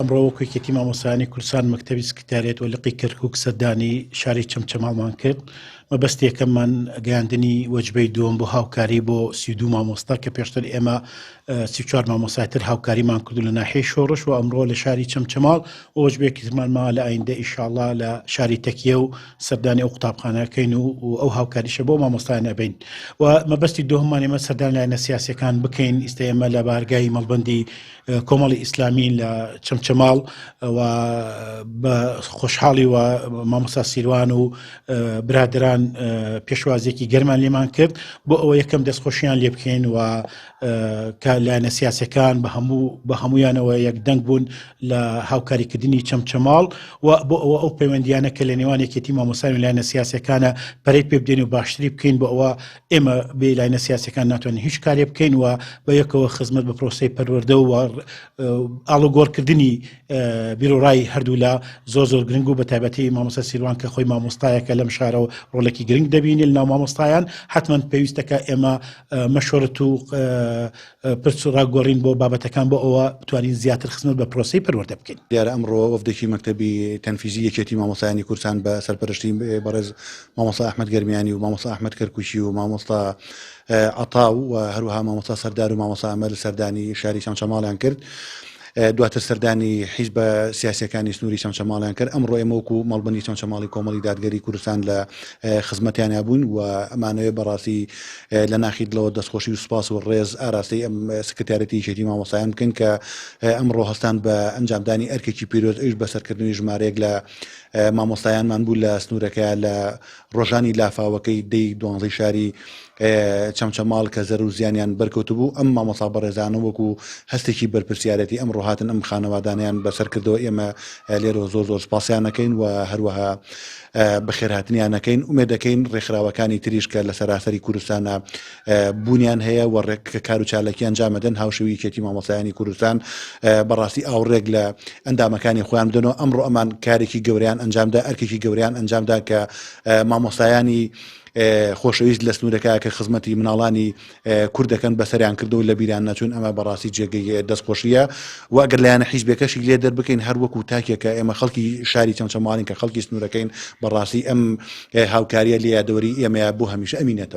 ئەمڕۆ وەکو یەکێتی مامۆستایانی کوردستان مەکتەبی سکرتاریەت و لقی کەرکوک سەردانی شاری چەمچەماڵمان کرد. مەبەستی یەکەممان گەیاندنی وەجبەی دووەم بۆ هاوکاری بۆ 32 مامۆستا کە پێشتر ئێمە 34 مامۆستای تر هاوکاریمان کردو لە ناحیەی شۆڕش و ئەمڕۆ لە شاری چەمچەماڵ و وەجبەیەکی ترمان ماوە لە ئایندە ئیشاڵڵا لە شاری تەکیە و سەردانی ئەو قوتابخانەکەین و ئەو هاوکاریشە بۆ مامۆستایان ئەبین و مەبەستی دووەممان ئێمە سەردان لایەنە سیاسیەکان بکەین ئیستا ئێمە لە بارگای مەڵبەندی کۆمەڵی ئیسلامی لە چەمچەماڵ و بە خۆشحاڵی و مامۆستا سیروان و برادران پێشوازێکی گەرمان لێمان کرد بۆ ئەوە یەکەم دەستخۆشیان لێ بکەین و کە لایەنە سیاسەکان بە هەموو بە هەمویانەوە یەک دەنگ بوون لە هاوکاریکردنی چەمچەماڵ و بۆ ئەوە ئەو پەیوەندیانە کە لە نێوان یەکێتی مامۆستایان و لایەنە سیاسەکانە پەرەی پێ بدەین و باشتری بکەین بۆ ئەوە ئێمە بێ لایەنە سیاسەکان ناتوانین هیچ کارێ بکەین و بە یەکەوە خزمەت بە پرۆسەی پەروەردە و ئاڵوگۆڕکردنی بیرۆڕای هەردوولا زۆر زۆر گرنگ و بە تایبەتی مامۆستا سیروان کە خۆی مامۆستایەکە لەم شارە و ڕۆڵێکی گرنگ دەبینێت لەناو مامۆستایان حتمما پێویستەکە ئێمە مەشۆرت و پرس و ڕاگۆڕین بۆ بابەتەکان بۆ ئەوە بتوانین زیاتر خزمەت بە پرۆسەی پەروەردە بکەین. دیارە ئەمڕۆ وەفدێکی مەکتەبی تەنفیزی یەکێتی مامۆستایانی کوردستان بە سەرپەرشتی بەڕێز مامۆستا ئەحمەد گەرمیانی و مامۆستا ئەحمەد کەرکوکی و مامۆستا عەتا و هەروەها مامۆستا سەردار و مامۆستا ئەمەل سەردانی شاری چەمچەماڵیان کرد. دواتر سەردانی حیزبە سیاسیەکانی سنووری چەمچەماڵیان کرد. ئەمڕۆ ئێمە وەکو مەڵبەندی چەمچەماڵی کۆمەڵی دادگەری کوردستان لە خزمەتیانیا بووین و ئەمانەوێ بەڕاستی لە ناخی دڵەوە دەستخۆشی و سوپاس و ڕێز ئاراستەی ئەم سکرتاریەتی یەکێتی مامۆستایان بکەین کە ئەمڕۆ هەستان بە ئەنجامدانی ئەرکێکی پیرۆز ئەویش بەسەرکردنی ژمارەیەک لە مامۆستایانمان بوو لە سنوورەکە لە ڕۆژانی لافاوەکەی دەی دوانزەی شاری چەمچەماڵ کە زەرەر و زیانیان بەرکەوتبوو، ئەم مامۆستا بەڕێزانە وەکو هەستێکی بەرپرسیارێتی ئەمڕۆ هاتن ئەم خانەوادانەیان بەسەر کردەوە، ئێمە لێرەوە زۆر زۆر سپاسیان ئەکەین و هەروەها بەخێرهاتنیان ئەکەین، ئومێد دەکەین ڕێکخراوەکانی تریش کە لە سەراسەری کوردستانا بوونیان هەیە و ڕێک کە کار و چالاکی ئەنجام ئەدەن هاوشێوەی یەکێتی مامۆستایانی کوردستان بەڕاستی ئاوڕێک لە ئەندامەکانی خۆیان بدەنەوە، ئەمڕۆ ئەمان کارێکی گەورەیان ئەنجامدا، ئەرکێکی گەورەیان ئەنجامدا کە مامۆستایانی خۆشەویست لە سنوورەکە کە خزمەتی مناڵانی کورد دەکەن بەسەریان کردو لە بیران نەچوون ئەمە بەڕاستی جێگەی دەستخۆشیە و ئەگەر لایەنە حیزبەکەشی لێ دەربکەین هەر وەکو تاکێکە ئێمە خەڵکی شاری چەمچەماڵین کە خەڵکی سنوورەکەین بەڕاستی ئەم هاوکاریە لە یادەوەری ئێمەیە بۆ هەمیشە ئەمینێتەوە.